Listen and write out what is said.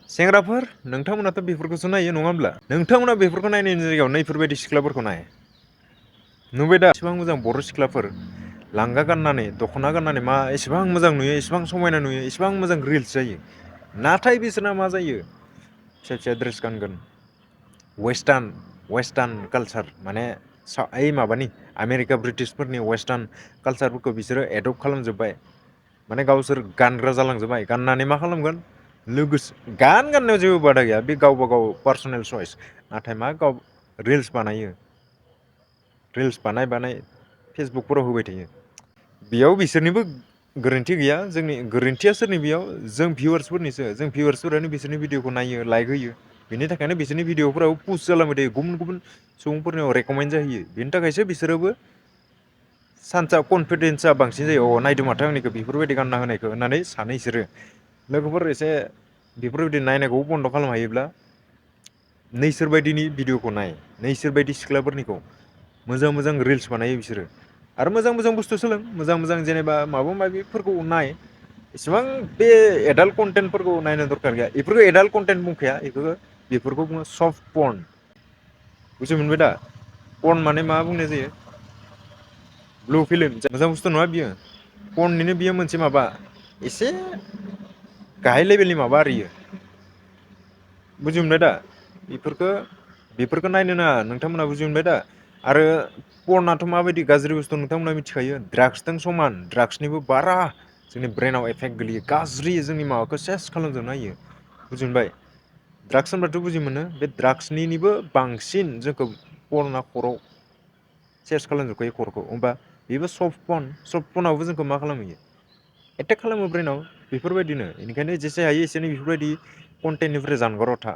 सेंग्राफोर नोंथांमोनाथ' बेफोरखौसो नायो नङा होमब्ला? नोंथांमोना बेफोरखौ नायनायनि जायगायाव नैफोरबायदि सिख्लाफोरखौ नाय। नुबाय दा एसेबां मोजां बर' सिख्लाफोर लांगा गाननानै दख'ना गाननानै मा एसेबां मोजां नुयो, एसेबां समायना नुयो, एसेबां मोजां रिल्स जायो। नाथाय बिसोरना मा जायो फिसा फिसा ड्रेस गानगोन। वेस्टार्न कालचार माने ओइ माबानि आमेरिका ब्रिटिशफोरनि वेस्टार्न कालचारफोरखौ बिसोरो एडप्ट खालामजोब्बाय। माने गावसोर गानग्रा जालांजोब्बाय। गाननानै मा खालामगोन लोगोसे गाननायाव जेबो बादा गैया, बे गावबा गाव पार्सनेल चइस। नाथाय मा गाव रिल्स बानायो। रिल्स बानाय फेसबुकफोराव होबाय थायो। बेयाव बिसोरनिबो गोरोन्थि गैया। जोंनि गोरोन्थिया सोरनि बेयाव जों भिउवार्सफोरनिसो। जों भिउवार्सफोरानो बिसोरनि भिडिअखौ नायो, लाइक होयो। बेनि थाखायनो बिसोरनि भिडिअफोराव पुस्ट जालांबाय थायो, गुबुन गुबुन सुबुंफोरनियाव रेकमेन्ड जाहैयो। बेनि थाखायसो बिसोरोबो सान्सआ कनफिडेन्सआ बांसिन जायो। अ नायदों माथो आंनिखौ बेफोरबायदि गानना होनायखौ होननानै सानो इसोरो। लोगोफोर एसे बेफोरबायदि नायनायखौ बन्द' खालामनो हायोब्ला नैसोर बायदिनि भिडिअखौ नाय, नैसोर बायदि सिख्लाफोरनिखौ। मोजां मोजां रिल्स बानायो बिसोरो। आरो मोजां मोजां बुस्थु सोलों, मोजां मोजां जेनेबा माबा माबिफोरखौ नाय। इसेबां बे एडाल्ट कन्टेन्टफोरखौ नायनो दरखार गैया। बेफोरखौ एडाल्ट कन्टेन्ट बुंखाया, बेफोरखौ बुङो सफ्ट पर्न। बुजि मोनबाय दा? पर्न माने मा बुंनाय जायो? ब्लु फिल्म मोजां बुस्थु नङा बियो। पर्ननिनो बियो मोनसे माबा एसे गाहाय लेभेलनि माबा आरो इयो। बुजि मोनबाय दा? बेफोरखौ नायनो नाङा। नोंथांमोना बुजि मोनबाय दा? आरो पर्नआथ' माबायदि गाज्रि बुस्थु नोंथांमोना मिथिखायो। ड्राग्सजों समान, ड्राग्सनिबो बारा जोंनि ब्रेनाव एफेक्ट गोलैयो। गाज्रि जोंनि माबाखौ सेस खालामजोबनो हायो। बुजि मोनबाय? ड्राग्स होनबाथ' बुजि मोनो। बे ड्राग्सनिबो बांसिन जोंखौ पर्नआ खर'आव सेस खालामजोबखायो खर'खौ। होमबा बेबो सफ्ट पर्नआवबो जोंखौ मा खालामहैयो? एटेक खालामो ब्रेनाव। बेफोरबायदिनो बेनिखायनो जेसे हायो एसेनो बेफोरबायदि कन्टेन्टनिफ्राय जानगाराव था।